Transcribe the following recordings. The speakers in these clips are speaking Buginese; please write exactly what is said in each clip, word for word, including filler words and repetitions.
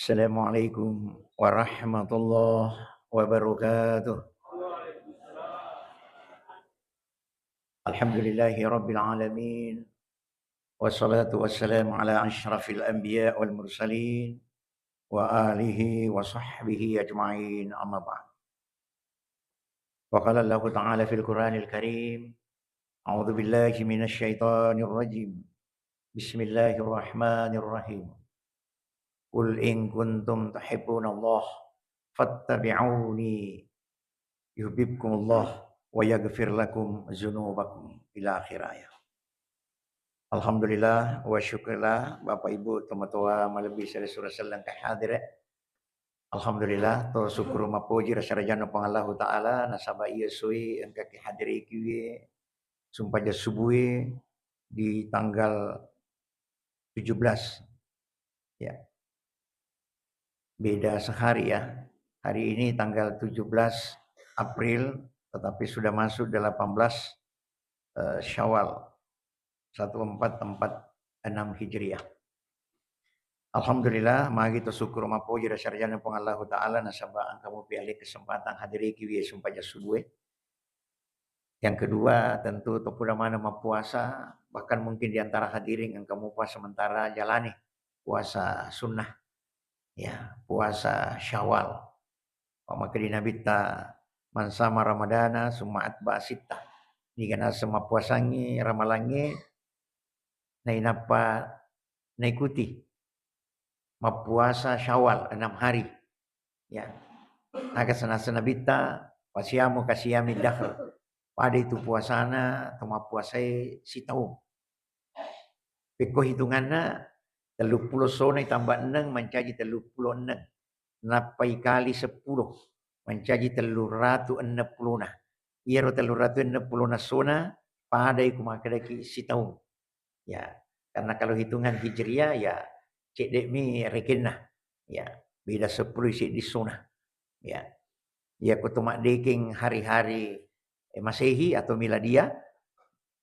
Assalamualaikum warahmatullahi wabarakatuh. Alhamdulillahi rabbil alamin. Wassalatu wassalamu ala asyrafil anbiya wal mursalin wa alihi wa sahbihi ajma'in, amma ba'd. Wa qala Allahu ta'ala fil Qur'anil Karim, a'udzu billahi minasy syaithanir rajim. Bismillahirrahmanirrahim. Qul in kuntum tuhibbunallah fattabi'uni yuhibbukumullah wa yaghfir lakum dzunubakum, ila akhir ayat. Alhamdulillah wa syukurillah, Bapak Ibu tomatoa malebbi sale sura selleng kahadire. Alhamdulillah, to syukur mapoji rasa rajana Puang Allahu Ta'ala nasaba iya sui engka ki hadire kiwi sumpajang subue di tanggal tujuh belas. Ya. Beda sehari ya. Hari ini tanggal tujuh belas April, tetapi sudah masuk delapan belas, eh, Syawal seribu empat ratus empat puluh enam Hijriah. Alhamdulillah, magi to syukur mapoji rasa rajana Puang Allahu Ta'ala nasaba engka mupi ale kesempatan hadiri kiwi sumpajang subue. Yang kedua, tentu to pura maneng mappuasa, bahkan mungkin di antara hadirin engka mupa sementara jalani puasa sunnah. Ya, puasa Syawal. Pamaka di Nabitta, "Man sama Ramadana summa atba sitta." Niga naseng mappuasangngi ramalangnge, nainappa naikuti mappuasa Syawal enam hari. Ya. Naga senasa Nabitta, "Fasiyamu kasiyami dahr." Pada itu puasana to mappuasai sitaung. Pekko hitunganna, telluppulo sona itambah enneng mancaji telluppulo enneng. Nappa ikali seppulo, mancaji telluratu enneng pulona. Iyaro telluratu enneng pulona sona, padai ku makkedaki sitaung. Ya, karena kalau hitungan Hijriah, ya, cedde'mi rekenna. Ya, beda seppulo seddi sona. Ya. Iya ko to maddekeng hari-hari, eh, Masehi atau Miladiah,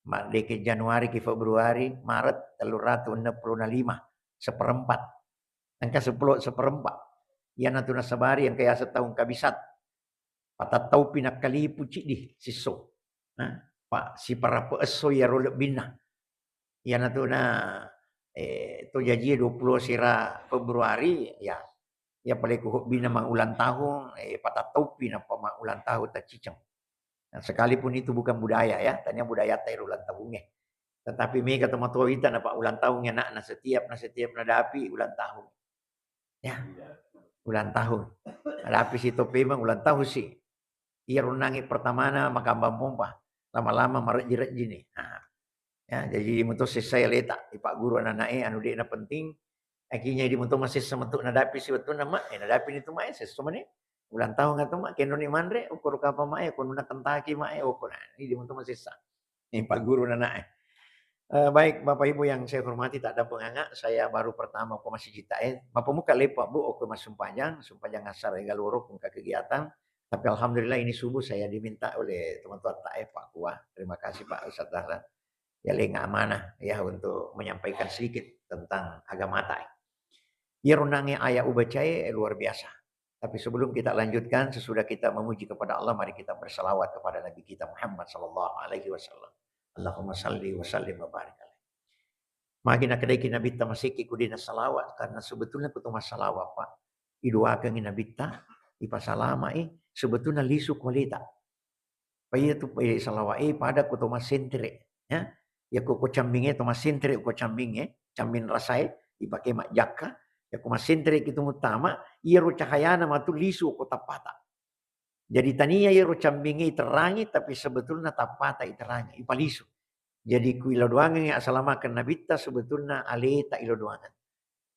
maddekeng Januari ki Februari, Maret, telluratu enneng pulona lima, seperempat. Engka seppulo seperempat. Iyanatu nasabari engka yaseng taung kabisat. Patattaupi nakkalipu ciddi sisso. Nah, pa siparappe esso iyaro lebbinna. Iyanatu na, eh, to jajie dua puluh sera Februari, ya, ya pale ku hobbina mang ulang tahun, eh, patattaupi nappa mang ulang tahun tacciceng. Nah, sekalipun itu bukan budaya ya, tania budaya tai ulang tahunnya. Tetapi mega tomatoa wita napa ulang tahun anakna setiap, na setiap nadapi ulang tahun. Ya, ulang tahun. Nadapi si toppemeng ulang tahun si. Iya runnangi pertamana makambang pompa. Lama-lama marejji-rejji ni. Nah, ya, jadi mutu sessa aleta, ipagguru anak-anak e, anu de'na penting. Akhirnya di mutu masessa metu nadapi si wettunna, Mak, eh, nadapi ni tu, Mak, eh, sesso mani. Ulang tahun atu, Mak, kenno ni manre, ukur kapa, Mak, eh, konuna kentaki, Mak, eh, ukur. Nah, ini di mutu masessa. Ini Pak Guru nana, eh. Eh, baik, Bapak Ibu yang saya hormati, tak ada penganga, saya baru pertama ke masjid kita, eh. Bapak muka lepa, Bu, oke, Mas, sumpajang, sumpajang asar, eh, galoro, pun ke kegiatan. Tapi alhamdulillah ini subuh saya diminta oleh teman-teman tak, eh, Pak Kuah. Terima kasih, Pak Ustaz Dahlan. Ya, lenga amanah, ya, untuk menyampaikan sedikit tentang agama tak, eh. Iya, runangi ayat ubacae, eh, luar biasa. Tapi sebelum kita lanjutkan, sesudah kita memuji kepada Allah, mari kita bersalawat kepada Nabi kita Muhammad sallallahu alaihi wasallam. Allahumma salli wa sallim wa barik alaih. Magi nakkedaki Nabitta masekki ku dena salawat, karena sebetulnya ku to massalawat, Pak. Idoakengi Nabitta, ipasalamai, sebetulnya lisu kualita. Pa iya tu, eh, salawa'e pada ko to massentere, ya. Iya ko, ko cambinge to massentere, ko cambinge, cambing rasae, ipake majjakka, iya ko massentere ki tu muttama, iyaro cahayana matu lisu ko tappata. Jadi tania iyaro cambinge iterangi, tapi sebetulnya tappata iterangi, ipalisu. Jadi ku ilodoangengngi asalamakeng Nabitta, sebetulnya aleta ilodoangeng.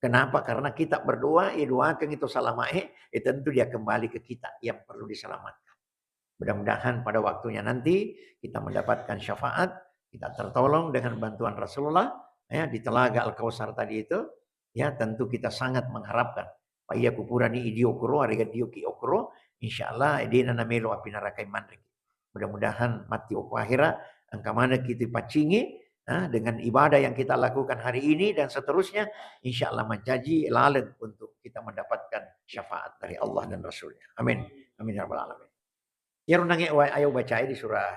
Kenapa? Karena kita berdoa, ya doakan itu salamae, eh, tentu dia kembali ke kita yang perlu diselamatkan. Mudah-mudahan pada waktunya nanti kita mendapatkan syafaat, kita tertolong dengan bantuan Rasulullah, ya, di Telaga Al-Kautsar tadi itu, ya, tentu kita sangat mengharapkan. Pa iya kupurani idi okoro, arega dio ki okoro, insyaallah, eh, dena namelo api neraka manre. Mudah-mudahan matti okko akhera, engka maneng kita pacingi, ah, dengan ibadah yang kita lakukan hari ini dan seterusnya, insyaallah mancaji laleng untuk kita mendapat syafaat dari Allah dan Rasulnya. Amin. Amin ya rabbal alamin. Iyaro nange wa-, ayo bacae di surah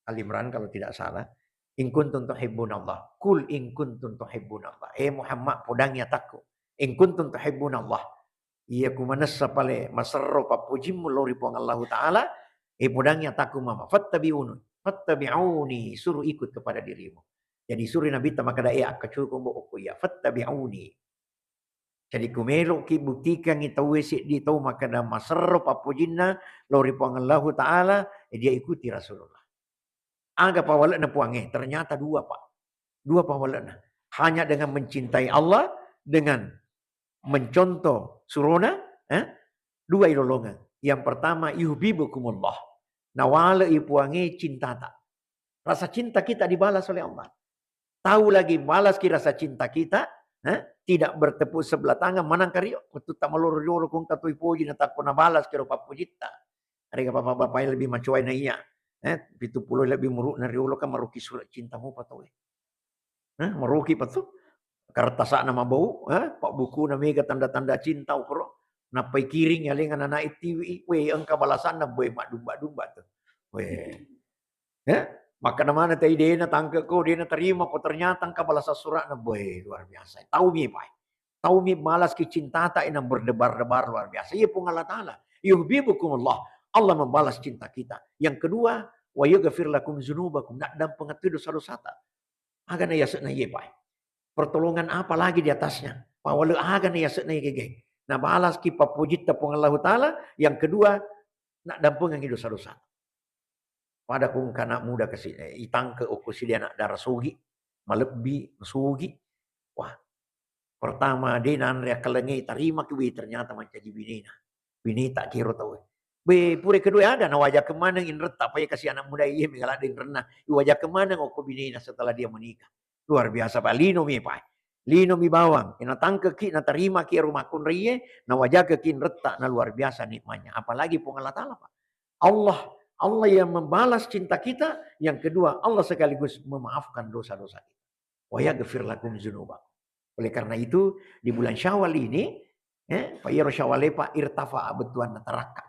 Al Imran kalau tidak salah. "In kuntum tuhibbunallah." "Qul in kuntum tuhibbunallah." Eh Muhammad, podangi atakku. "In kuntum tuhibbunallah." Iya ku manessa pale maserro pappojimmu lao ri Puang Allahu Ta'ala, eh podangi atakku mama. "Fattabi'uni." "Fattabi'uni", suruh ikut kepada dirimu. Jadi suri Nabitta makkeda, "Eh, akkacukung bo okko iya. Fattabi'uni." Jadi ku meloki buktikangngi tauwe seddi tau makkeda maserro pappojinna lao ri Puang Allahu Ta'ala, eh, dia ikuti Rasulullah. Aga pawale'na Puangnge? Ternyata dua, Pak. Dua pawale'na. Hanya dengan mencintai Allah, dengan mencontoh surona, eh, dua ilolongeng. Yang pertama, yuhibbukumullah. Nawale'i Puangnge cintata. Rasa cinta kita dibalas oleh Allah. Tahu lagi, balaski rasa cinta kita, eh, tidak bertepuk sebelah tangan, manang kario, wettu tamaloro-loro kongka toi poji na takko nabalaski ro pappojitta. Arega bapak-bapak yang lebih macoai na iya, eh, pitu pulo lebih muruk na riolo kan maruki surat cinta mupa tau, eh. Eh, maruki pa tu. Kertasakna mabau, eh, pak bukuna mega tanda-tanda cinta ukro. Nappai kiring alenga nanae tiwi, we engka balasanna, boe madumba-dumba tu. We. Eh, makkeda mana tei dena tangke ko, dena terima ko, ternyata engka balasan suratna, boe luar biasa. Tau mi pai. Tau mi balaski cintata ina berdebar-debar luar biasa. Iya Puang Allah Ta'ala. Yuhibbukumullah. Allah membalas cinta kita. Yang kedua, wa yaghfir lakum dzunubakum. Naddampengeng tu dosa-dosata. Aga na yase'na iye, Pak? Pertolongan apa lagi di atasnya? Pawale aga na yase'na iye gege? Nabalaski pappojitta Puang Allahu Ta'ala. Yang kedua, naddampengengngi dosa-dosa. Pada ku engka anak muda kasi, eh, itangke okko sidi anak dara sogi, malebbi, sogi. Wah, pertama de nanre akkalengnge, tarimaki, wih, ternyata mancaji binena. Bineta kero tau. Be, pura kedua ada, nawajakkeng maneng inretta, apa ya kasi anak muda iye mega ladde inrenna. Iwajakkeng maneng okko binena setelah dia menikah. Luar biasa, Pak. Lino mi, Pak. Lino mi bawang. Ina tangkeki, natarimaki ero makkunraie, nawajakkeki inretta, na luar biasa nikmatnya. Apalagi Puang Allah Ta'ala, Pak. Allah, Allah yang membalas cinta kita, yang kedua, Allah sekaligus memaafkan dosa-dosa kita. Wa yaghfir lakum dzunubakum. Oleh karena itu, di bulan Syawal ini, eh, pa iyaro Syawal e, Pak, irtafa bettuanna, tarakka.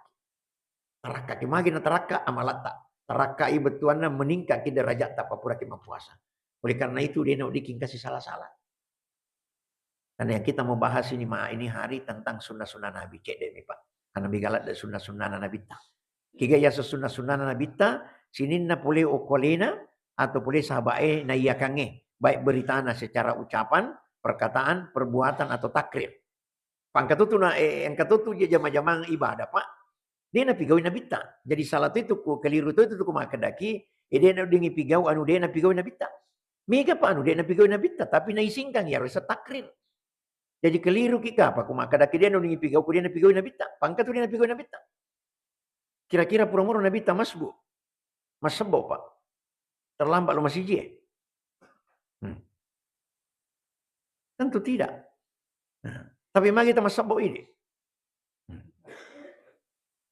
Tarakkaki magi na tarakka amalatta. Tarakkai bettuanna, meningkatki derajatta papuraki mappuasa. Oleh karena itu, de naweddikki engkasi sala-sala. Karena yang kita mau bahas ini, ma-, ini hari tentang sunnah-sunnah Nabi, cedde mi, Pak. Karena mega ladde sunnah-sunnah Nabitta. Kega yaseng sunnah-sunnah Nabitta, sininna pole okko alena atau pole sahabat e naiyakangnge, baik beritana secara ucapan, perkataan, perbuatan, atau takrir. Pangkatutu na, eh, engkatutu je jama-jamang ibadah, Pak. De napigaui Nabitta. Jadi salah tu itu ku, keliru tu itu ku makkedaki, eh, de naddingi pigau anu de napigaui Nabitta. Mega, Pak, anu de napigaui Nabitta, tapi naisingkang iyaro ise takrir. Jadi keliruki kapa ku makkedaki de naddingi pigau ku de napigaui Nabitta. Pangkatu de napigaui Nabitta. Kira-kira pura muro Nabitta masbu? Massebbo, Pak. Terlambat lo masiji e. Hmm. Tentu tidak. Nah, tapi magi ta massebbo idi. Hmm.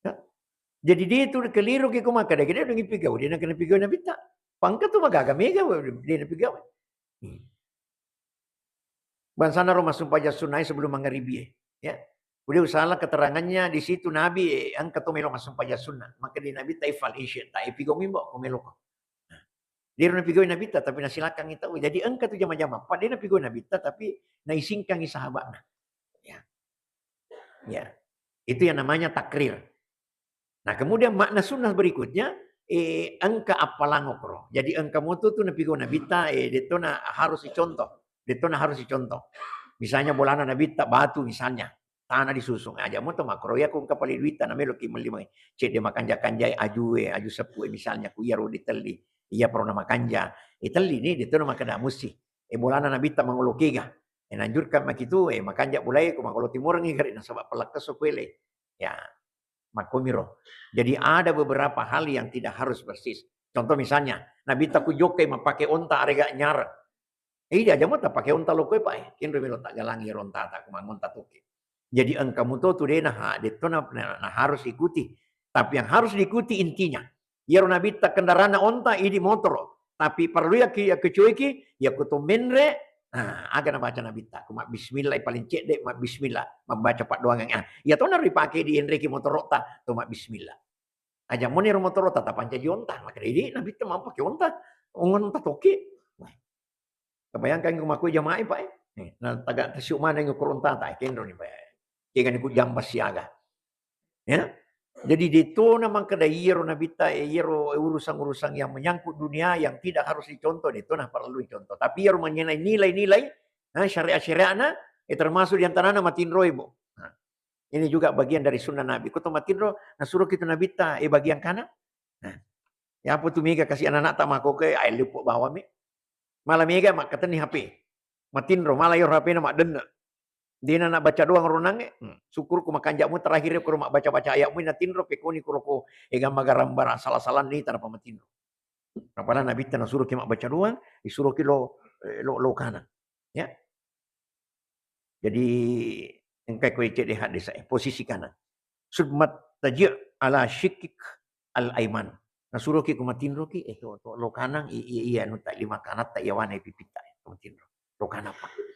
Ya. Jadi de tu keliruki ku makkeda, de naddingi pigau, de nakena pigau Nabitta. Pangkatu magaga mega, de napigau. Hmm. Bangsana ro massumpajang sunnae sebelum mangaribie, ya. Udah usala keterangannya di situ Nabi, eh, engka to melo massumpajang sunna. Maka di Nabitta ifal insyi'ta, eh, pigau mimbo ko meloko. Nah, de ro napigaui Nabitta, tapi nasilakangngi tau. Jadi engka tu jama-jama, Pak, de napigaui Nabitta, tapi naisingkangngi sahabatna. Ya. Ya. Itu yang namanya takrir. Nah, kemudian makna sunnah berikutnya, eh, engka appalang okoro. Jadi engka moto tu napigau Nabitta, eh, detto na harus dicontoh. Detto na harus dicontoh. Misalnya bolana Nabitta batu misalnya, tanah disusung. Aja moto makkoro ya ku engka pale duitta na meloki melli mai. Cedde makanja-kanjai aju e, aju seppu e misalnya ku iyaro ditelli. Iya purana makanja. Eh, telli ni, detto na makkeda musti. Eh, bolana Nabitta mangolo kega. Eh, nanjurkan maki tu, eh, makanja bolae ku mangolo timurengngi gare nasaba pellakkesso kuele. Ya. Makkomiro. Jadi ada beberapa hal yang tidak harus persis. Contoh misalnya, Nabitta ku jokkai mappake onta arega nyareng. Eh, iya aja mo tapake onta lokkoe, Pak, eh. Kenro melo taggalangi ero ontata ku mangonta toke. Jadi engka muto tu de na ha-, detto na, na, na harus ikuti. Tapi yang harus diikuti intinya. Iyaro Nabitta kendarana onta, idi motoro. Tapi parellu yaki-, yakkecueki, yakuto menre, Nah, aga nabaca Nabitta? Ko mabbismillah, paling cedde mabbismillah, mabbaca paddoangeng. Ah, iya tona ripake di enreki motoro'ta, to mabbismillah. Aja moni ro motoro'ta, tapancaji onta. Makkeda, "Idi, Nabitta mappake onta, onta tokki." Tabayangkan ko makkoi jama'i, Pak, eh. Eh, na taga tasiu maneng ko onta ta, eh, kenro ni, Pak. Kegani ku jamba siaga. Ya. Jadi, detona makkeda iyaro Nabitta, eh, iyaro urusan-urusan yang menyangkut dunia yang tidak harus dicontoh, detona parellu dicontoh. Tapi iyaro mengenai nilai-nilai, eh, syariat-syariatna, eh, termasuk diantarana matinroi, Bu. Nah, ini juga bagian dari sunnah Nabi. Ko to matinro, nasuroki tu Nabitta, eh, bagian kanan. Nah, yapo tu mega kasi anak-anak ta makoke, ai luppo bawami. Mala mega makkatenni H P. Matinro, mala iyaro H P-na maddenne. Dena nabbaca doang ronangnge, hmm, syukur ko makanja'mu terakhir ko mabbaca-baca ayatmu natinro, pekoni ko roko ega magarambara sala-salanni tanpa matinro. Apalagi Nabitta nasuroki mabbaca doang, isuroki lo, eh, lo, lo kanan. Ya. Jadi, engkai ko cedde hadis, eh, posisi kanan. Summa taji' ala syikik al-aiman. Nasuroki ko matinroki, eh, to, to, lo kanan, i-, i-, iya, anu ta, lima kanatta, iya wana pipitta, eh, ko matinro. Lo kanan, Pak.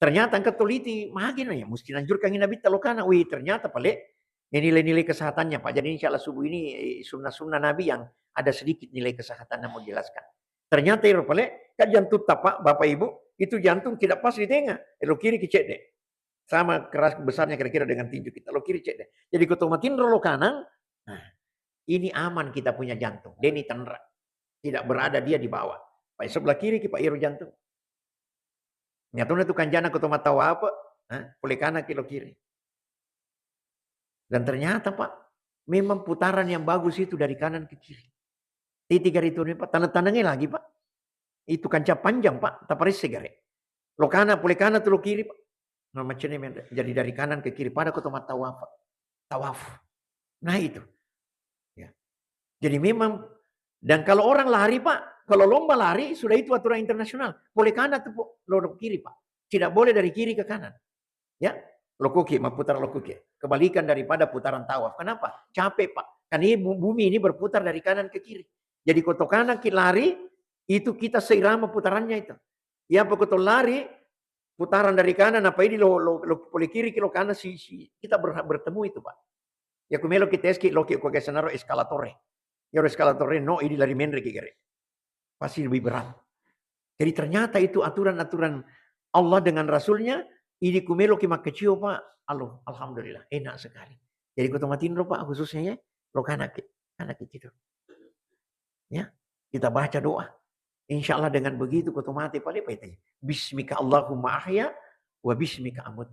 Ternyata engka toliti, magi na ya, mesti nanjurkangi Nabitta lo kanan. Wih, ternyata pale, ini nilai-nilai kesehatannya, Pak. Jadi, insya Allah subuh ini, eh, sunnah-sunnah Nabi yang ada sedikit nilai kesehatannya mau dijelaskan. Ternyata iro pale, kan jantutta, Pak, Bapak Ibu, itu jantung tidak pas di tengah, eh, lo kiri ki cedde. Sama keras besarnya kira-kira dengan tinju kita, lo kiri cedde. Jadi ko to matinro lo kanan, nah, ini aman kita punya jantung, deni tanra. Tidak berada dia di bawah. Pak, sebelah kiri ki, Pak, iro jantung. Nyatona tu kanjana ko to mattawaf, eh, pole kanan ki lo kiri. Dan ternyata, Pak, memang putaran yang bagus itu dari kanan ke kiri. Titi gare itu nih, Pak, taneng-tanengnya lagi, Pak. Itu kancah panjang, Pak, taparesse gare. Lo kanan, pole kanan tu lo kiri, Pak. Nah, macam ini, men. Jadi dari kanan ke kiri pada ko to mattawaf, Pak. Tawaf. Nah, itu. Ya. Jadi memang, dan kalau orang lari, Pak, kalau lomba lari, sudah itu aturan internasional. Pole kanan tu, Pak, lo kiri, Pak. Tidak boleh dari kiri ke kanan. Ya, lokoki, maputar lokoki. Kebalikan daripada putaran tawaf. Kenapa? Capek, Pak. Kan ini bu-, bumi ini berputar dari kanan ke kiri. Jadi ko to kanan ki lari, itu kita seirama putarannya itu. Ya, pokok to lari, putaran dari kanan, apa ini lo, lo, lo pole kiri ki lo kanan, si, si, kita ber-, bertemu itu, Pak. Ya, ku melo kita eski, lo ki ko gesenaro eskalatore. Ya, eskalatore, no, ini lari menre ki gare. Pasti lebih berat. Jadi ternyata itu aturan-aturan Allah dengan Rasulnya, ini ku melo ki makkecio, Pak. Allo, alhamdulillah, enak sekali. Jadi ko to matinro, Pak, khususnya ya, lo kanan ki, kanan ki tidur. Ya, kita baca doa. Insya Allah dengan begitu ko to mate pale, Pak, itu. Bismika Allahumma ahya wa bismika amut.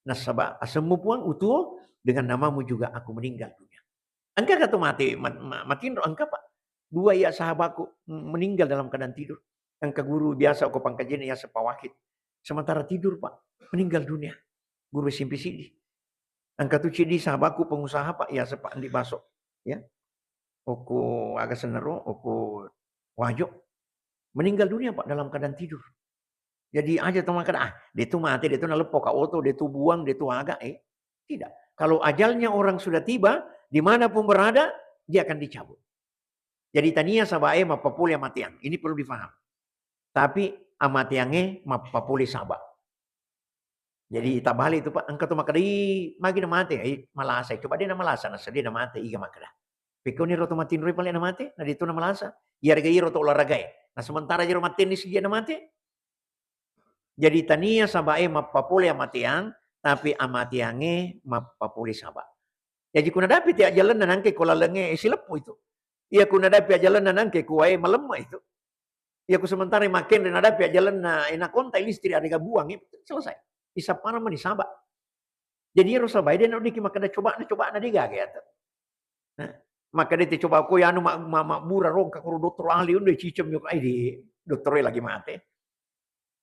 Nasaba asemmu, Puang, utuo, dengan namamu juga aku meninggal dunia. Engka ka to mate, ma-, ma-, matinro, engka, Pak. Dua iya sahabatku m-, meninggal dalam keadaan tidur. Engka guru biasa ko pangkajene yaseng Pak Wahid. Sementara tidur, Pak, meninggal dunia. Guru S M P siddi. Engka tu ciddi sahabatku pengusaha, Pak, yaseng Pak Andi Baso. Ya. Oko aga senero, oko Wajo. Meninggal dunia, Pak, dalam keadaan tidur. Jadi aja to makkeda, "Ah, de tu mate, de tu naleppo ka oto, de tu buang, de tu aga," eh. Tidak. Kalau ajalnya orang sudah tiba, dimanapun berada, dia akan dicabut. Jadi tania sabae mappapole amateang. Ini perlu difaham. Tapi amateange mappapole saba. Jadi tabalik itu, Pak, engka to makkeda, "Ih, magi na mate?" Eh, malasa. Coba de na malasa, naseddie na mate, iga makkeda. Pekkoni ro to matinroi pale na mate, na de tu na malasa. Iyarega iro to olahragae. Nah, sementara jero mattenis dia na mate. Jadi tania sabae mappapole amateang, tapi amateange mappapole saba. Jaji ku nadapi te ajalenna nangke ko lalengnge, eh, sileppu itu. Iya ku nadapi ajalenna nangke ku wae malemma itu. Iya ku sementara makkenre nadapi ajalenna, eh, nakontai listrik, arega buang, eh, selesai. Isappana mani saba. Jadi ero sabae de naweddikki makkeda cobana, cobana de gaga iyatu. Nah, makkeda te coba ko anu ma-, ma-, mabbura rongka koro dokter ahli undo cicem yo, ai de dokter lagi mate.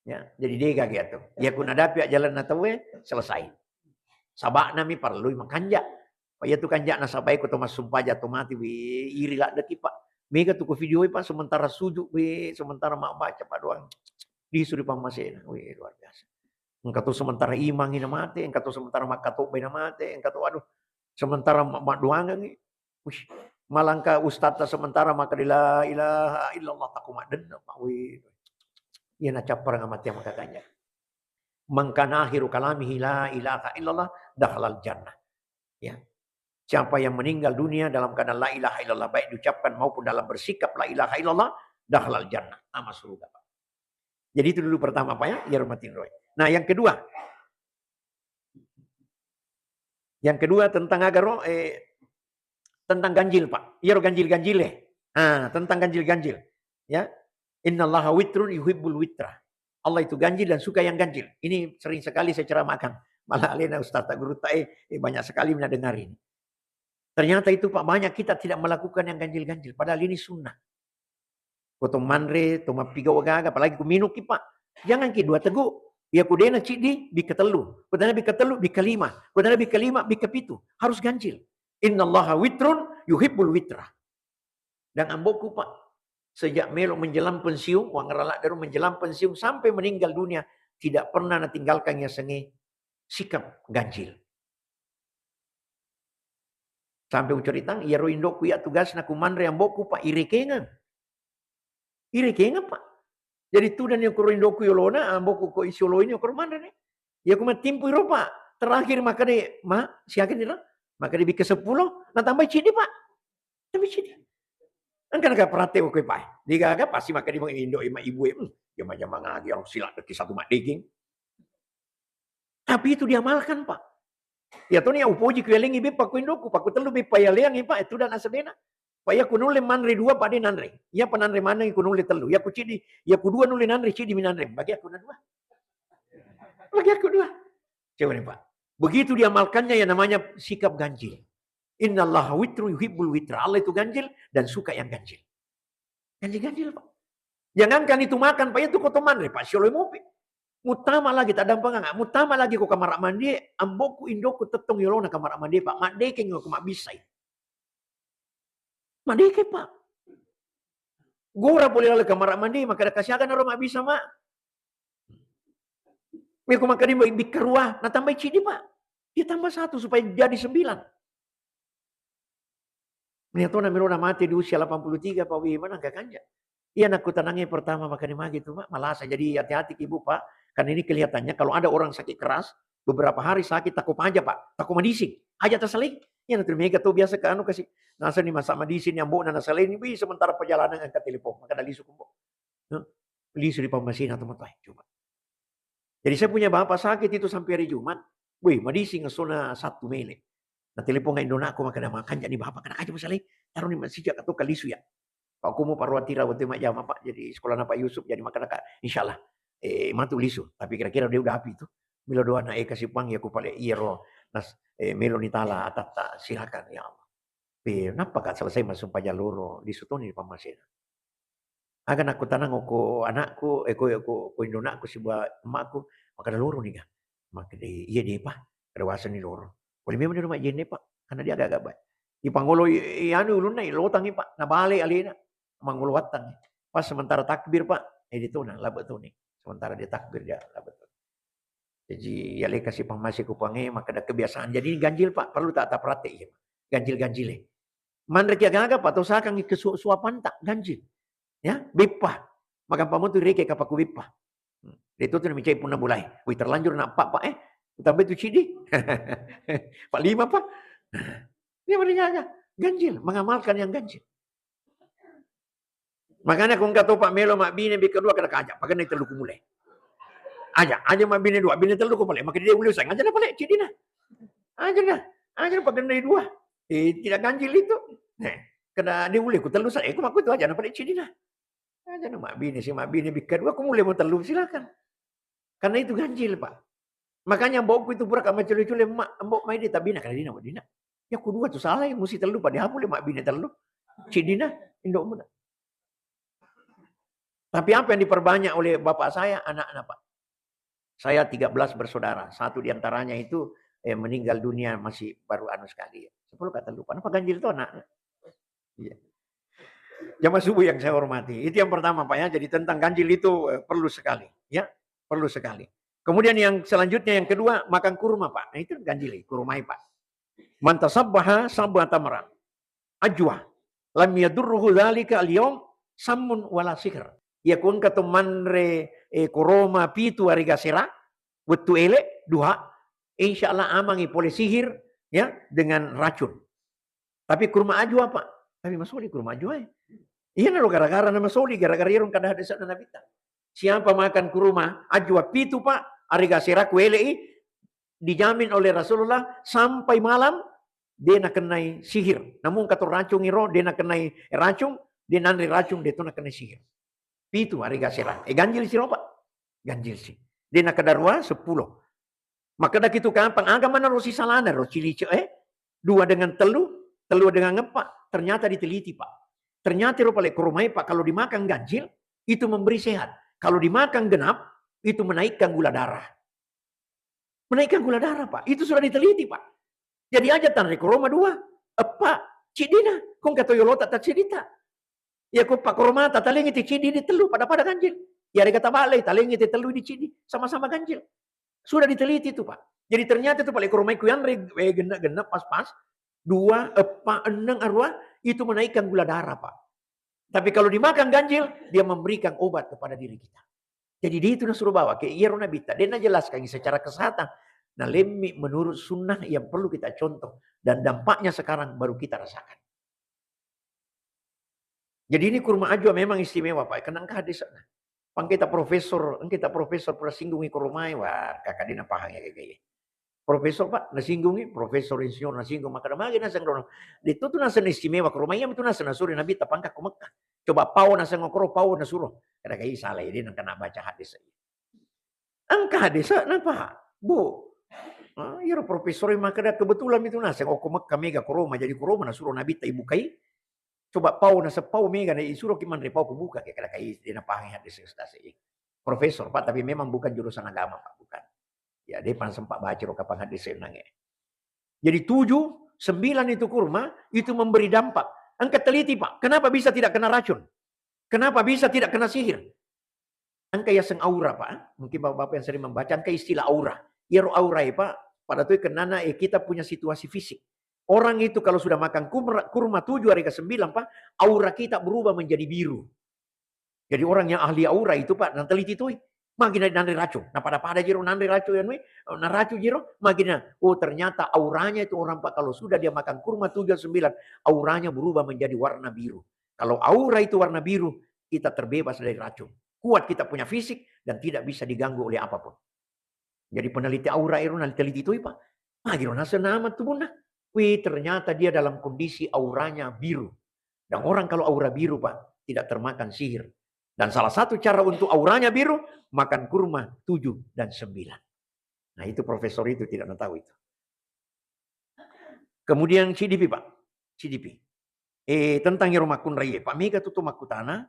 Ya, jadi de gaga iyatu. Ya ku nadapi ajalenna tauwe selesai. Sabana mi parellui makanja. Pa iyatu kanja nasabai ko to massumpaja to mati wi iri laddeki, Pak. Mega tu ko video, Pak, sementara sujud wi, sementara mabbaca, Pak, doang. Lisu ri pammasena. Wih, luar biasa. Engka to sementara imangi na mate, engka to sementara makkatobbai na mate, engka to, aduh, sementara ma-, maddoangengi. Wih, malangka ustadta sementara makkeda la ilaha illallah, takko maddenna, Pak. Wih. Iya nacapparang amateang makkakanja. "Man kana akhiru kalamihi la ilaha illallah dakhalal jannah." Ya. Siapa yang meninggal dunia dalam keadaan la ilaha illallah, baik diucapkan maupun dalam bersikap la ilaha illallah, dakhalal jannah, ama surga, Pak. Jadi itu dulu pertama, Pak, ya, ya rahmatin roe. Nah, yang kedua, yang kedua tentang agaro, eh, tentang ganjil, Pak. Iyaro ganjil-ganjil, eh. Ah, tentang ganjil-ganjil. Ya. "Innallaha witrun yuhibbul witra." Allah itu ganjil dan suka yang ganjil. Ini sering sekali saya ceramahkan. Malah alena ustaz tak guru tak, eh, eh, banyak sekali mendengar ini. Ternyata itu, Pak, banyak kita tidak melakukan yang ganjil-ganjil. Padahal ini sunnah. Ko to manre, to mappigau gaga, apalagi ko minung ki, Pak. Jangan ki dua tegu. Ya ko dena ciddi, bikka tellu. Ko dena bikka tellu, bikka lima. Ko dena bikka lima, bikka pitu. Harus ganjil. "Innallaha witrun yuhibbul witra." Dan ambo'ku, Pak, sejak melo menjelang pensiun, wangngara ladderu menjelang pensiun sampai meninggal dunia, tidak pernah natinggalkan yasengnge sikap ganjil. Sampai ucaritang, iyaro indo'ku iya tugasna ku manre ambo'ku, Pak, irekengeng. Irekengeng, Pak. Jadi tudang ni okoro indo'ku yolona, ambo'ku ko isi yolo ini okoro manre ni. Iya ku mattimpu iro, Pak. Terakhir makkeda, "Ma, siaga ni ro?" Makkeda, "Bikka seppulo." Natambai ciddi, Pak. Tambai ciddi. Engka naka praktek ko, Pak. Degaga pasti makkeda indo, ibu, hmm, jama-jama ngagi, yang sila deki satu maddegeng. Tapi itu diamalkan, Pak. Iya toni, ya upoji ku yalengi beppa ku indo'ku, Pak, ku tellu beppa yaleangi, Pak, itu dan asalena. Pak, iya ku nulle manre dua, Pak, de nanre. Iya pa nanre maneng ku nulle tellu. Iya ku ciddi, iya ku dua nulle nanre, ciddi mi nanre. Bagi aku na dua. Bagi aku dua. Coba nih, Pak. Begitu diamalkannya yang namanya sikap ganjil. "Innallaha witrun yuhibbul witra." Allah itu ganjil dan suka yang ganjil. Ganjil-ganjil, Pak. Jangankan itu makan, Pak, itu ko to manre, Pak, siolo mopi. Muttama lagi, taddampenganga, muttama lagi ko kamara mandi, ambo'ku, indo'ku tettong yolona kamara mandi, Pak. Maddekeng ko mabbissai. Maddekeng, Pak. Gora pole laleng kamara mandi, makkeda, "Kasiaga naro mabbissa, Ma'?" Meko makkeda bikka rua, natambai ciddi, Pak. Ditambah satu supaya jadi sembilan. Meniatona melona mate di usia delapan puluh tiga, Pak, wi, mana nggak kanja. Iya, nakku tanangnya pertama makkeda magi tu, Mak, malasa. Jadi hati-hati ki, Bu, Pak. Karena ini kelihatannya kalau ada orang sakit keras, beberapa hari sakit, tako paja, Pak. Tako madising. Aja tasalai. Iya, nanti mega tu biasa ke anu kasih. Nasa ni masa madising, nyambuk, nana salai ni, wih, sementara perjalanan angkat telepon. Maka dah lisu kumbo. Hah? Lisu di pammasina tu, Mak, coba. Jadi saya punya bapak sakit itu sampai hari Jumat. Wih, madising, sona satu mele. Nah, telepon ngai dona aku, makkeda, "Makanja ni bapak, kena aja masalai. Taruh ni masih atau kalisu ya." Pak, aku mau paruatira waktu majjama, Pak. Jadi sekolah Pak Yusuf, jadi makkeda, "Kak, insya Allah, eh, matu lisu." Tapi kira-kira dia udah api itu. Milo doa na eka sipang ya ku pale iyaro. Nas, eh, melo ni tala atatta, silakan ya Allah. Pe, nappa ka selesai massumpajang loro, lisu toni di pammasena. Aga nakkutanang ko anakku, eh, ko, ko, ko indonakku sibawa emakku, makkeda loro ni ga? Makkeda, "Iya deh, Pak." Kada waseng ni loro. Pole memang di rumah jenne, Pak. Karena dia agak-agak baik. Ipangolo i, i, anu ulunna, ilotangi, Pak. Nabale alena. Mangolo wattangi. Pas sementara takbir, Pak. Eh, dia tona, labe toni. Sementara dia takbir, dia labe toni. Jadi, yaleka sipang masih ku pange, makkeda kebiasaan. Jadi, ini ganjil, Pak. Perlu tak, tak praktek, iya, Pak. Ganjil-ganjil, eh. Manre ki agaga, Pak, tosakangngi kesu-, suapanta, ganjil. Ya, beppa. Magampang mo tu reke kapakku beppa. Hmm. Dia tu, tu namicai punna mulai. Wih, terlanjur na empat, Pak, eh. Tambah tu cidi. Pak lima, Pak. Dia mereka ganjil, mengamalkan yang ganjil. Makanya ko engka topa melo mabbine bikka dua, kada kaja, pagenna tellu ku mulai. Aja, aja mabbine dua, bine tellu ku pale, maka dia ulai usang, aja na pale cidina. Aja na, aja na pagenna dua. Eh, tidak ganjil itu. Nah, kada dia ulai ku tellu sa, eh, ku makku itu aja na pale cidina. Aja na mabbine si, mabbine bikka dua, ku mulai mau tellu, silakan. Karena itu ganjil, Pak. Makanya mbokku itu pura ka maccule-cule, "Mak, mbok mai di tabina," kada dina, dina. Ya, ku dua tu salah, ya, musti tellu, padahal pole mabbine tellu. Cidina, indokmu na. Tapi apa yang diperbanyak oleh bapak saya? Anaknya, Pak. Saya tiga belas bersaudara. Satu di antaranya itu, eh, meninggal dunia masih baru anu sekali. Sepuluh kata lupa. Kenapa ganjil itu anaknya? Iya. Jamaah subuh yang saya hormati. Itu yang pertama, Pak, ya. Jadi tentang ganjil itu, eh, perlu sekali, ya. Perlu sekali. Kemudian yang selanjutnya, yang kedua, makan kurma, Pak. Nah, itu ganjil, kurmai, Pak. "Man tasabbaha sab'a tamran ajwa, lam yadurruhu dzalika al-yaum sammun wala sihr." Iya, ku engka to manre, eh, kurma pitu ari gasera, wettu ele, duha, insya Allah amangi pole sihir, ya, dengan racun. Tapi kurma ajwa, Pak. Tapi masoli kurma ajwa, eh. Iya, naro gara-gara na masoli, gara-gara iyaro kada hadis na Nabitta. Siapa makan kurma ajwa pitu, Pak, ari gasera ku ele i, dijamin oleh Rasulullah sampai malam de nakenai sihir. Namun kato racung iro, de nakenai racung, de nanre racung, de to nakenai sihir. Pitu ari gasera. Eh, ganjil si ro, Pak. Ganjil si. De nakada rua, sepuluh. Makkeda kitu kapang, aga mana ro sisalana ro cilice, eh? Dua dengan telu, telu dengan empat. Ternyata diteliti, Pak. Ternyata ro pale kurma e, Pak, kalau dimakan ganjil, itu memberi sehat. Kalau dimakan genap, itu menaikkan gula darah. Menaikkan gula darah, Pak. Itu sudah diteliti, Pak. Jadi aja tanre kurma dua, eppa, ciddina. Kong kato yolota ta ciddita. Ya ko pakkoromata talengi ti ciddi di tellu, pada-pada ganjil. Ya rega tabalai, talengi ti tellu di ciddi, sama-sama ganjil. Sudah diteliti itu, Pak. Jadi ternyata itu pale kurma ku yanre, eh, genna-genna pas-pas, dua, eppa, enneng, arua, itu menaikkan gula darah, Pak. Tapi kalau dimakan ganjil, dia memberikan obat kepada diri kita. Jadi dia itu nasuro bawa, ke iyaro Nabitta, de najelaskan secara kesehatan. Nalemmi menurut sunnah yang perlu kita contoh. Dan dampaknya sekarang baru kita rasakan. Jadi ini kurma ajwa memang istimewa, Pak. Karena engka hadisna. Pangketa profesor, engketa profesor pura singgungi kurmae, wah, kaka de napahang ya, kayak, kayak. Profesor, Pak, nasinggungi, profesor insinyur nasinggung, maka magi naseng rono. Itu tuh naseng istimewa kurma, iya itu naseng nasuri Nabitta pangka ku Mekah. Coba pau naseng okoro, pau nasuro. Kada kayak salah, ini nang kena baca hadis. Engka hadis, napa? Bu. Ah, iyaro profesor makkeda kebetulan itu naseng, oh, ko Mekah mega kurma, jadi kurma nasuro Nabitta ibukai. Coba pau naseng pau mega na isuro ki manre pau kubuka ke kada kai de napahangi hadis ustaz e. Profesor, Pak, tapi memang bukan jurusan agama, Pak, bukan. Ya, de pan sempat baca ro kapang hadis e nange. Jadi tujuh, sembilan itu kurma, itu memberi dampak. Engka teliti, Pak. Kenapa bisa tidak kena racun? Kenapa bisa tidak kena sihir? Engka yaseng aura, Pak. Mungkin bapak-bapak yang sering membaca, engka istilah aura. Iyaro aura e, Pak, pada tu kenana, eh, kita punya situasi fisik. Orang itu kalau sudah makan kurma, kurma tujuh hari ke sembilan, Pak, aura kita berubah menjadi biru. Jadi orang yang ahli aura itu, Pak, nateliti toi. Magi na-, nanre racung. Nah, pada-pada jiro nanre racung ya, nui, na racung jiro, magi na, oh, ternyata auranya itu orang, Pak, kalau sudah dia makan kurma tujuh sembilan, auranya berubah menjadi warna biru. Kalau aura itu warna biru, kita terbebas dari racun. Kuat kita punya fisik dan tidak bisa diganggu oleh apapun. Jadi peneliti aura ero naliteliti toi, Pak. Magi ro naseng nama tubunna. Wih, ternyata dia dalam kondisi auranya biru. Dan orang kalau aura biru, Pak, tidak termakan sihir. Dan salah satu cara untuk auranya biru, makan kurma tujuh dan sembilan. Nah, itu profesor itu tidak tahu itu. Kemudian C D P, Pak. C D P. Eh, tentang iyaro makkunrai, Pak, mega tu, tu makkutana,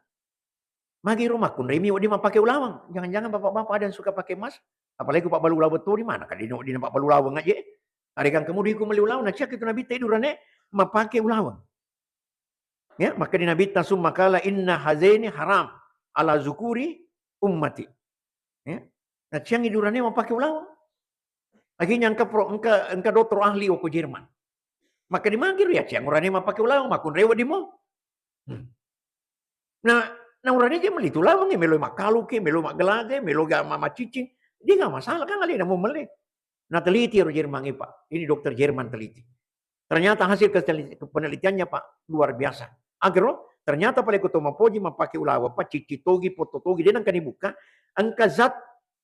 magi ro makkunrai mi wedding mappake ulaweng. Jangan-jangan bapak-bapak ada yang suka pakai emas? Apalagi ku pabbalu ulaweng to, di mana kan dino, dino pabbalu ulaweng aja. Arekang kamu diku melli ulaweng, na ciak itu Nabitta idurane mappake ulaweng. Ya, maka di Nabitta summa qala inna hazaini haram ala zukuri ummati. Ya. Na ciangi durane mappake ulaweng. Akhirnya engka pro, engka, engka dokter ahli oko Jerman. Maka di magi ro ya ciang urane mappake ulaweng, makkunrai wedding mo. Hmm. Nah, na urane je melli tu ulaweng, meloi makkaluki, meloi maggelage, meloi ga ma-, macicing. Dia nggak masalah kan, alena mau melli. Nah, teliti ro Jerman e, Pak. Ini dokter Jerman teliti. Ternyata hasil keteliti-, penelitiannya, Pak, luar biasa. Agaro, ternyata pale ko to mapoji mappake ulaweng, Pak, cicci togi, poto togi, de nengka dibuka, engka zat,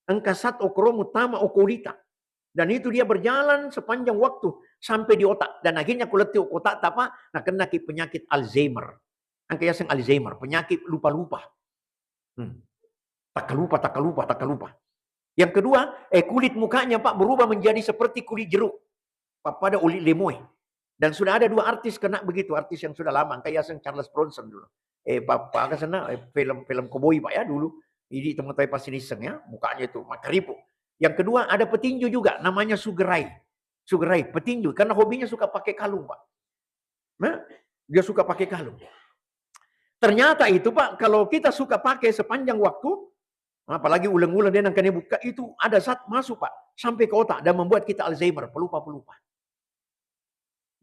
engka zat okoro muttama oko ulita. Dan itu dia berjalan sepanjang waktu sampai di otak. Dan akhirnya ku lettu oko otak ta, Pak, nakennaki penyakit Alzheimer. Engka yaseng Alzheimer, penyakit lupa-lupa. Hmm. Takkalupa, takkalupa, takkalupa. Yang kedua, eh, kulit mukanya, Pak, berubah menjadi seperti kulit jeruk. Pappada oli lemoe. Dan sudah ada dua artis kena begitu, artis yang sudah lama, engka yaseng Charles Bronson dulu. Eh, pa-, pa-, aga senna, eh, film, film koboi, Pak, ya, dulu. Jadi teman-teman pasti niseng, ya, mukanya itu makaripu. Yang kedua, ada petinju juga, namanya Sugar Ray. Sugar Ray, petinju, karena hobinya suka pakai kalung, Pak. Nah, dia suka pakai kalung. Ternyata itu, Pak, kalau kita suka pakai sepanjang waktu, apalagi uleng-uleng dia nangkane buka, itu ada zat masuk, Pak, sampai ke otak dan membuat kita Alzheimer, pelupa-pelupa.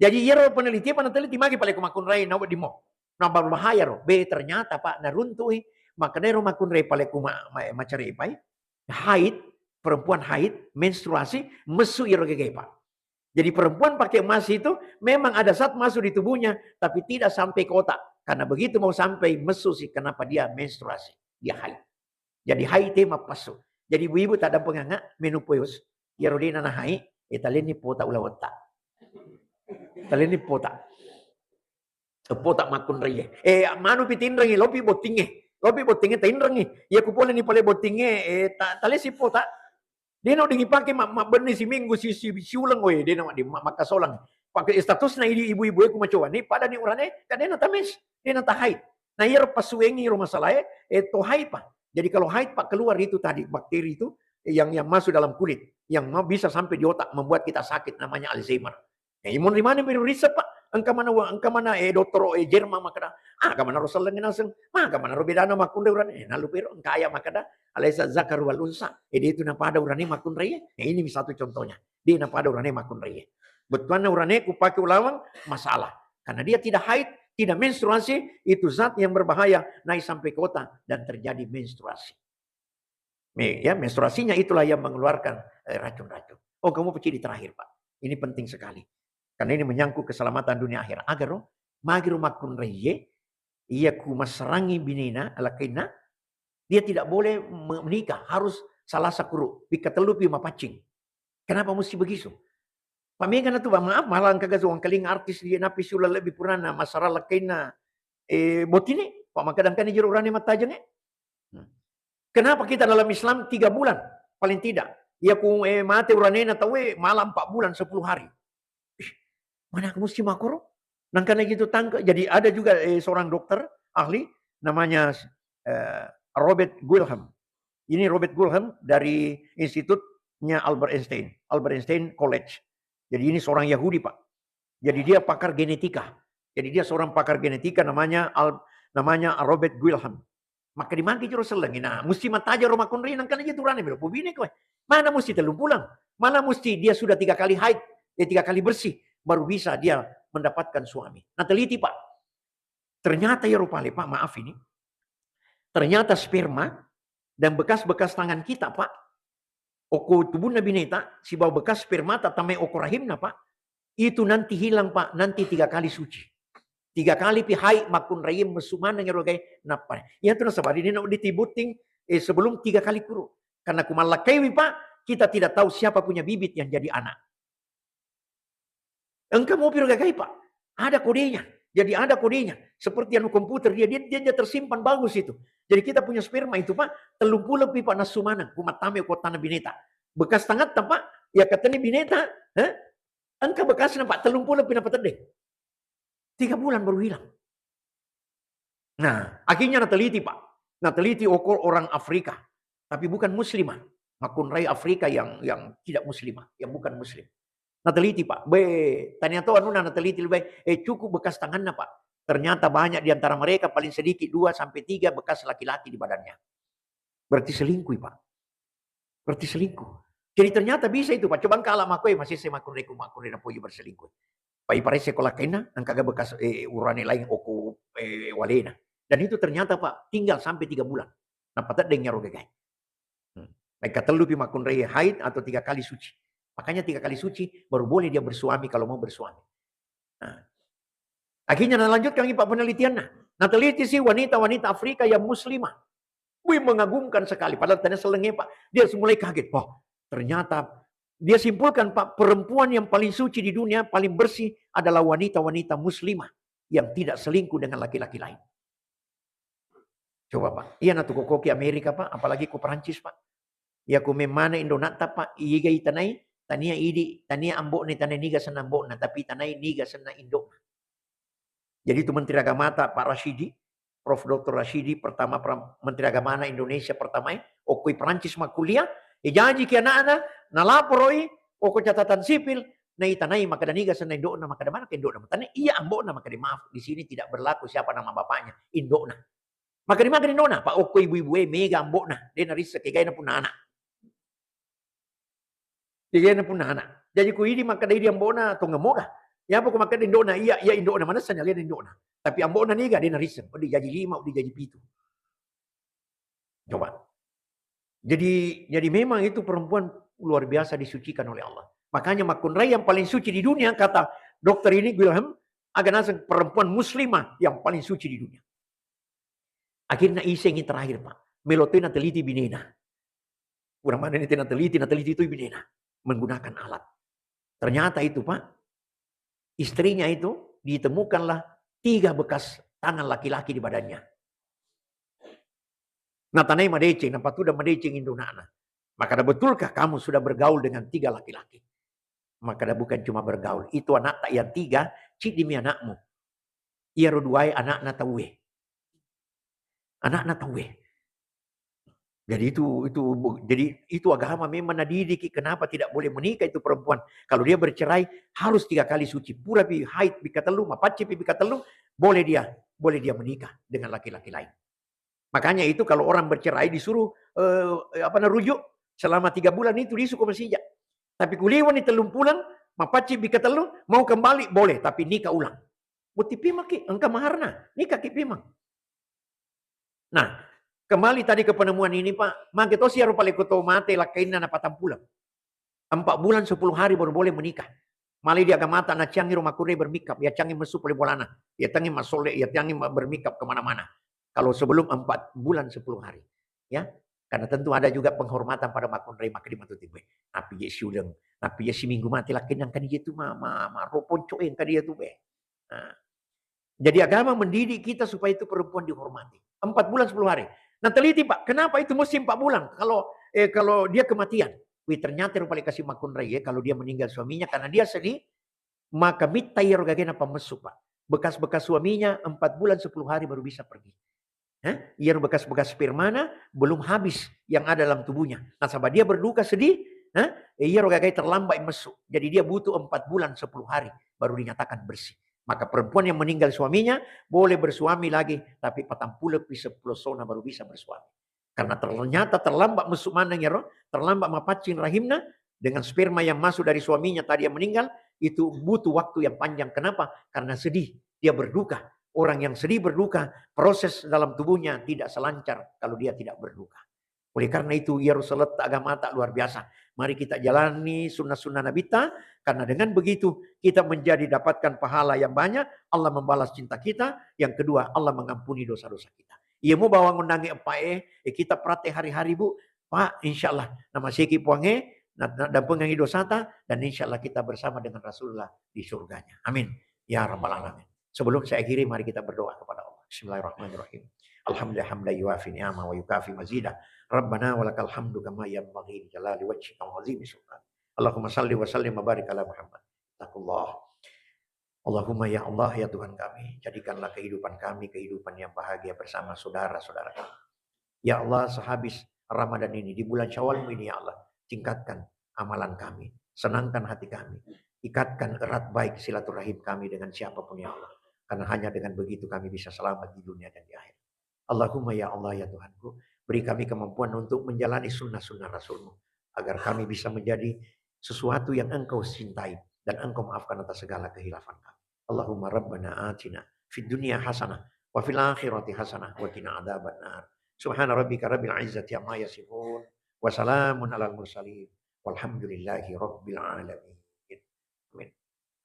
Jadi, iyaro peneliti, apa, nateliti magi pale ku makkunrai, na wedding mo. Na berbahaya ro. Be, ternyata, Pak, naruntu'i, makanya ro makkunrai pale ku ma-, ma-, macarepai, haid, perempuan haid, menstruasi, messu iyaro gagae, Pak. Jadi perempuan pakai emas itu memang ada zat masuk di tubuhnya, tapi tidak sampai ke otak. Karena begitu mau sampai, messu si, kenapa dia menstruasi, dia haid. Jadi haid te mappasu. Jadi ibu-ibu tak ada penganga, menopause, iyaro dena na haid, eh, talenni pota ulawetta. Talenni pota. Pota makkunraie. Eh, manu pi tinrengi, lopi bottingnge. Lopi bottingnge tainrengi. Iya ku pole ni pale bottingnge, eh, ta-, talesi pota. Dena wedding ipake ma-, mabbenni siminggu, si-, si-, siuleng, oe, dena wedding ma-, makkasolang. Pake statusna idi ibu-ibu e ku macowa ni, pada ni urane, ka dena tames, dena tahaid. Nah, iyaro pasuengi ro masalae, eh, to haid, Pak. Jadi kalau haid, Pak, keluar itu tadi, bakteri itu yang, yang masuk dalam kulit, yang ma-, bisa sampai di otak, membuat kita sakit, namanya Alzheimer. Eh, imun rimane pero risa, Pak. Engka mana wa-, engka mana, eh, dottoro, eh, Jerman makkeda, "Ah, aga mana ro selleng naseng? Ma aga mana ro bedana makkunrai urane?" Eh, nalu pero engka aya makkeda, "Alaisa zakaru wal unsa?" Eh, de tu napada urane makkunrai. Eh, ini satu contohnya. De napada urane makkunrai. Bettuanna urane ku pake ulaweng, masalah. Karena dia tidak haid, tidak menstruasi, itu zat yang berbahaya naik sampai ke otak dan terjadi menstruasi. Me-, ya, menstruasinya itulah yang mengeluarkan, eh, racun-racun. Oh, kamu pecili terakhir, Pak. Ini penting sekali. Karena ini menyangkut keselamatan dunia akhirat. Agaro, magiro makkunraie, iya ku massarangi binena, alakainna, dia tidak boleh me-, menikah, harus salasa kuru, pika tellu pi mapaccing. Kenapa mesti begitu? Pamega na tu, Pak, maaf, malah engka gaga wangkalinga artis dia napi siuleng lebbi purana, massarang lakainna, eh, botine, Pak, makkeda engkani jero urane mattajengnge. Hmm. Kenapa kita dalam Islam tiga bulan paling tidak? Iya ku, eh, mate uranena tauwe malah empat bulan, sepuluh hari. Ih, mana aku mesti makoro? Nangkana gitu tangke. Jadi ada juga, eh, seorang dokter ahli namanya, eh, Robert Guilhem. Ini Robert Guilhem dari institutnya Albert Einstein, Albert Einstein College. Jadi ini seorang Yahudi, Pak. Jadi dia pakar genetika. Jadi dia seorang pakar genetika namanya Al-, namanya Robert Guilhem. Maka dimangki jero sellengi. Nah, mesti mattaja ro makkunrai nangkana je turane melo pobine kowe. Mana mesti tellung bulan. Mana mesti dia sudah tiga kali haid, eh, tiga kali bersih, baru bisa dia mendapatkan suami. Nah, teliti, Pak. Ternyata ya rupale, Pak, maaf ini. Ternyata sperma dan bekas-bekas tangan kita, Pak, okko tubunna bineta, sibawa bekas spermata tamai okko rahimna, Pak, itu nanti hilang, Pak, nanti tiga kali suci. Tiga kali pi haid makkunraie messu maneng ero gae nappa. Iya tu nasaba dini na ditibutting, eh, sebelum tiga kali kuru. Karena ku mallakaiwi, Pak, kita tidak tahu siapa punya bibit yang jadi anak. Engka mopi ro gagai, Pak. Ada kodenya. Jadi ada kodenya. Seperti anu komputer, dia, dia, dia, dia tersimpan bagus itu. Jadi kita punya sperma itu, Pak, tellung pulo pi, Pak, nassu maneng, ku mattame ko tanah bineta. Bekas tangatta, Pak, ya katanya bineta, eh? Engka bekasna, Pak, tellung pulo pi napatedde. Tiga bulan baru hilang. Nah, akhirnya nateliti, Pak. Nateliti okko orang Afrika, tapi bukan muslimah. Makkunrai Afrika yang, yang tidak muslimah, yang bukan muslim. Nateliti, Pak. Be, tania to anuna nateliti lebih, eh, cukup bekas tanganna, Pak. Ternyata banyak di antara mereka, paling sedikit dua sampai tiga bekas laki-laki di badannya. Berarti selingkuh, Pak. Berarti selingkuh. Jadi ternyata bisa itu, Pak. Coba engka ala makkoe, masih saya makkunrai ku makkunrai napoji berselingkuh. Pai parese ko lakainna, engkaga bekas, eh, urane lain okko, eh, walena. Dan itu ternyata, Pak, tinggal sampai tiga bulan. Nappa teddeng iyaro gagai. Hmm. Naikka tellu pi makkunrai haid atau tiga kali suci. Makanya tiga kali suci baru boleh dia bersuami kalau mau bersuami. Nah. Akhirnya nalanjutkan, Pak, penelitiannya. Nateliti si wanita-wanita Afrika yang muslimah. Wih, mengagumkan sekali. Padahal tanya selenge, Pak. Dia semulai kaget. Wah, ternyata dia simpulkan, Pak, perempuan yang paling suci di dunia, paling bersih adalah wanita-wanita muslimah yang tidak selingkuh dengan laki-laki lain. Coba, Pak. Iya, natu kokoki Amerika, Pak, apalagi ku Perancis, Pak. Iya, ku memmana Indonesia, Pak, iga itanai, tania idi, tania ambo'na, tania niga senna ambo'na, tapi tanai niga senna indo'na. Jadi itu Menteri Agamata, Pak Rashidi, Prof Doktor Rashidi, pertama pra-, Menteri Agamana Indonesia pertama, eh, okkoi Perancis makkuliah, eh, jajiki anakna, nalaporoi, okko catatan sipil, naitanai, makkeda niga senna indo'na, makkeda mana ke indo'na, makkeda iya ambo'na, makkeda maaf, di sini tidak berlaku siapa nama bapaknya, indo'na. Makkeda, makkeda indo'na, Pak, okko ibu-ibu e, mega ambo'na, de narisseng kegaina punna anak. Kegaina punna anak. Jaji ku idi makkeda idi ambo'na, tongeng moga. Iyapa ku makkeda indo'na, iya, iya indo'na, manessani alena indo'na. Tapi ambo'na niga, de narisseng. Wedding jaji lima, wedding jaji pitu. Coba. Jadi, jadi memang itu perempuan luar biasa disucikan oleh Allah. Makanya makkunrai yang paling suci di dunia, kata dokter ini, Wilhelm, aga naseng perempuan muslimah yang paling suci di dunia. Akhirnya isengi terakhir, Pak. Melo toi nateliti binena. Pura manenni tena teliti, nateliti toi binena menggunakan alat. Ternyata itu, Pak, istrinya itu ditemukanlah tiga bekas tangan laki-laki di badannya. Natanai madeceng, napatuda madeceng indona'na. Makada, "Betulkah kamu sudah bergaul dengan tiga laki-laki?" Makada, "Bukan cuma bergaul, itu anakta yang tiga, ciddimi anakmu. Iyaro duae anakna tauwe." Anakna tauwe. Jadi itu, itu bu-, jadi itu agama memang nadidiki kenapa tidak boleh menikah itu perempuan. Kalau dia bercerai harus tiga kali suci. Purapi haid bikatellu, mapaccipi bikatellu, boleh dia, boleh dia menikah dengan laki-laki lain. Makanya itu kalau orang bercerai disuruh, eh, apa namanya, rujuk selama tiga bulan itu lisu ko masija. Tapi kuliwani tellung pulang, mapacci bikatellu, mau kembali boleh, tapi nikah ulang. Bottipi maki, engka maharna, nikahki pimang. Nah, kembali tadi ke penemuan ini, Pak, mage tosi aro pale ko to mate lakkainna na patang pulang. Empat bulan sepuluh hari baru boleh menikah. Male di agamata naciangi ro makkunrai bermikap, yaciangi messu pole bolana, yaciangi massolle, yaciangi ma-, bermikap kemana-mana. Kalau sebelum empat bulan sepuluh hari, ya. Karena tentu ada juga penghormatan pada makkunrai, maka dimatu tibe. Napi je siuleng, napi je siminggu mate lakkainna, engka ni je tu ma, ma, ma ro ponco, eh, engka dia tu be. Nah, jadi agama mendidik kita supaya itu perempuan dihormati. Empat bulan sepuluh hari. Nah, teliti, Pak, kenapa itu mesti empat bulan? Kalau, eh, kalau dia kematian, wih, ternyata rupa dikasih makkunrai, ya, kalau dia meninggal suaminya karena dia sedih, maka mitta iyaro gagena pamessu, Pak. Bekas-bekas suaminya empat bulan sepuluh hari baru bisa pergi. Hah? Iyaro bekas-bekas spermana belum habis yang ada dalam tubuhnya. Nasaba dia berduka, sedih, hah? Eh, iyaro gagai terlambat messu. Jadi dia butuh empat bulan sepuluh hari baru dinyatakan bersih. Maka perempuan yang meninggal suaminya boleh bersuami lagi, tapi patang pulo pi sepuluh sona baru bisa bersuami. Karena ternyata terlambat messu maneng iyaro, terlambat mapaccing rahimna, dengan sperma yang masuk dari suaminya tadi yang meninggal, itu butuh waktu yang panjang. Kenapa? Karena sedih, dia berduka. Orang yang sedih berduka, proses dalam tubuhnya tidak selancar kalau dia tidak berduka. Oleh karena itu, iyaro seletta agamata luar biasa. Mari kita jalani sunnah-sunnah Nabitta, karena dengan begitu kita menjadi dapatkan pahala yang banyak, Allah membalas cinta kita, yang kedua, Allah mengampuni dosa-dosa kita. Iya mu bawang undangi empae, eh, kita praktek hari-hari, Bu. Pak, insya Allah, namaseki Puange, na-, na-, dampengangi dosata, dan insya Allah kita bersama dengan Rasulullah di surganya. Amin. Ya Rabbal Alamin. Sebelum saya akhiri, mari kita berdoa kepada Allah. Bismillahirrahmanirrahim. Alhamdulillah hamdan yuwafi ni'amahu wa yukafi mazidah. Rabbana walakal hamdu kama yanbaghi li jalali wajhika wa azimi sultanik. Allahumma salli wa sallim wa barik ala Muhammad. Ittaqullah. Allahumma ya Allah, ya Tuhan kami, jadikanlah kehidupan kami kehidupan yang bahagia bersama saudara-saudara kami. Ya Allah, sehabis Ramadan ini, di bulan Syawalmu ini, ya Allah, tingkatkan amalan kami, senangkan hati kami, ikatkan erat baik silaturahim kami dengan siapapun, ya Allah. Karena hanya dengan begitu kami bisa selamat di dunia dan di akhirat. Allahumma ya Allah, ya Tuhanku, beri kami kemampuan untuk menjalani sunnah-sunnah Rasulmu, agar kami bisa menjadi sesuatu yang Engkau cintai dan Engkau maafkan atas segala kehilafan kami. Allahumma rabbana atina fid dunya hasanah wa fil akhirati hasanah wa qina adzabannar. Subhana rabbika rabbil izzati amma yasifun, wa salamun alal mursalin, walhamdulillahi rabbil alamin. Amin.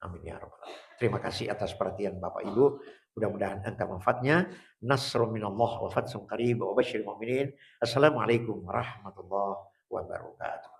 Amin ya rabbal alamin. Terima kasih atas perhatian Bapak Ibu. Mudah-mudahan engkau manfaatnya. Nasrun minallah wa fathun qarib wa basyiril mu'minin. Assalamualaikum warahmatullahi wabarakatuh.